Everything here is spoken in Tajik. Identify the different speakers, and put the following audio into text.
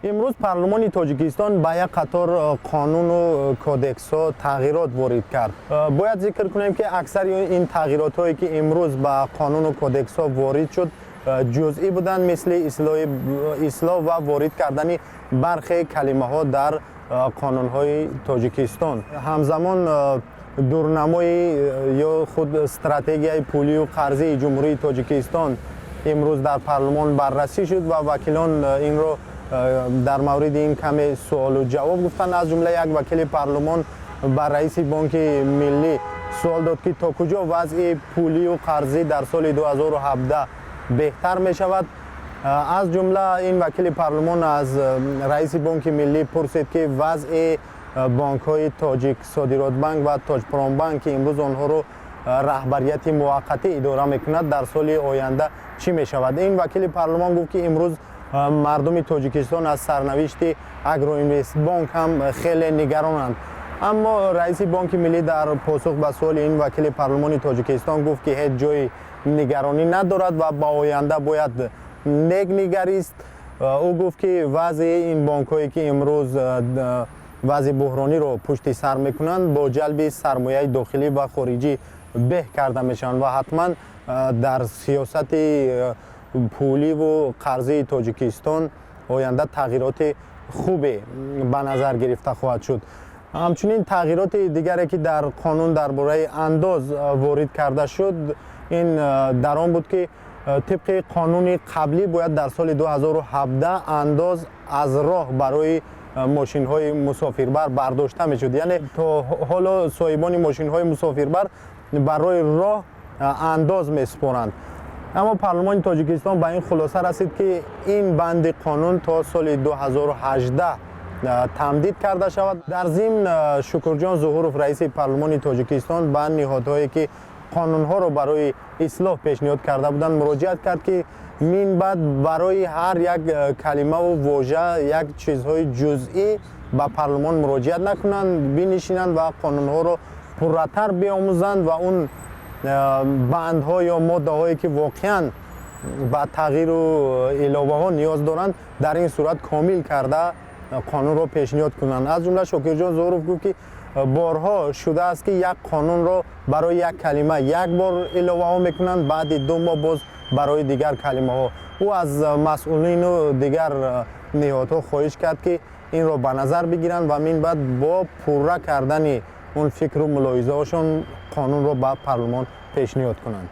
Speaker 1: Имрӯз Парлумони Тоҷикистон ба як қатор қонуну кодексҳо тағйирот ворид кард. Бояд зикр кунем, ки аксари ин тағйиротҳое, ки имрӯз ба қонуну кодексҳо ворид шуд, ҷузъӣ буданд, мисли ислоҳ ва ворид кардани бархе калимаҳо дар қонунҳои Тоҷикистон. Ҳамзамон дурнамои ё худ стратегияи пулию қарзии Ҷумҳурии Тоҷикистон имрӯз дар парлумон баррасӣ шуд ва вакилон инро дар мавриди ин каме суолу ҷавоб гуфтанд. Аз ҷумла як вакили парлумон ба раиси Бонки Миллӣ суол дод, ки то куҷо вазъи пулию қарзӣ дар соли 2017 беҳтар мешавад. Аз ҷумла ин вакили парлумон аз раиси Бонки Миллӣ пурсид, ки вазъи бонкҳои Тоҷик Содиротбанк ва Тоҷпромбанк, ки имрӯз онҳоро раҳбарияти муваққатӣ идора мекунад, дар соли оянда чӣ мешавад. Ин вакили парлумон гуфт, ки имрӯз мардуми Тоҷикистон аз сарнавишти Агроинвестбонк ҳам хеле нигаронанд. Аммо раиси Бонки Миллӣ дар посух ба суоли ин вакили парлумони Тоҷикистон гуфт, ки ҳеҷ ҷои нигаронӣ надорад ва ба оянда бояд нек нигарист. Ӯ гуфт, ки вазъи ин бонкҳое, ки имрӯз вазъи буҳрониро пушти сар мекунанд, бо ҷалби сармояи дохилӣ ва хориҷӣ беҳ карда мешаванд ва ҳатман дар сиёсати пуливу қарзии Тоҷикистон оянда тағйироти хубе ба назар гирифта хоҳад шуд. Ҳамчунин тағйироти дигаре, ки дар қонун дар бораи андоз ворид карда шуд, ин дар он буд, ки тибқи қонуни қаблӣ бояд дар соли 2017 андоз аз роҳ барои мошинҳои мусофирбар бардошта мешуд. Яъне то ҳоло соҳибони мошинҳои мусофирбар барои роҳ андоз месупоранд. Аммо Парлумони Тоҷикистон ба ин хулоса расид, ки ин банди қонун то соли 2018 тамдид карда шавад. Дар зимн Шукурҷон Зуҳуров, раиси Парлумони Тоҷикистон, ба ниҳодҳое, ки қонунҳоро барои ислоҳ пешниҳод карда буданд, муроҷиат кард, ки минбаъд барои ҳар як калимаву вожа, як чизҳои ҷузъӣ ба парлумон муроҷиат накунанд, бинишинанд ва қонунҳоро пурратар биомӯзанд ва он бандҳо ё моддаҳое, ки воқеан ба тағйиру иловаҳо ниёз доранд, дар ин сурат комил карда қонунро пешниҳод кунанд. Аз ҷумла Шокирҷон Зуҳуров гуфт, ки борҳо шудааст, ки як қонунро барои як калима як бор иловаҳо мекунанд, баъди 2 моҳ боз барои дигар калимаҳо. Ӯ аз масъулину дигар ниҳодҳо хоҳиш кард, ки инро ба назар бигиранд ва минбаъд бо пурра кардани он фикру мулоҳизаҳошон қонунро ба парлумон пешниҳод кунанд.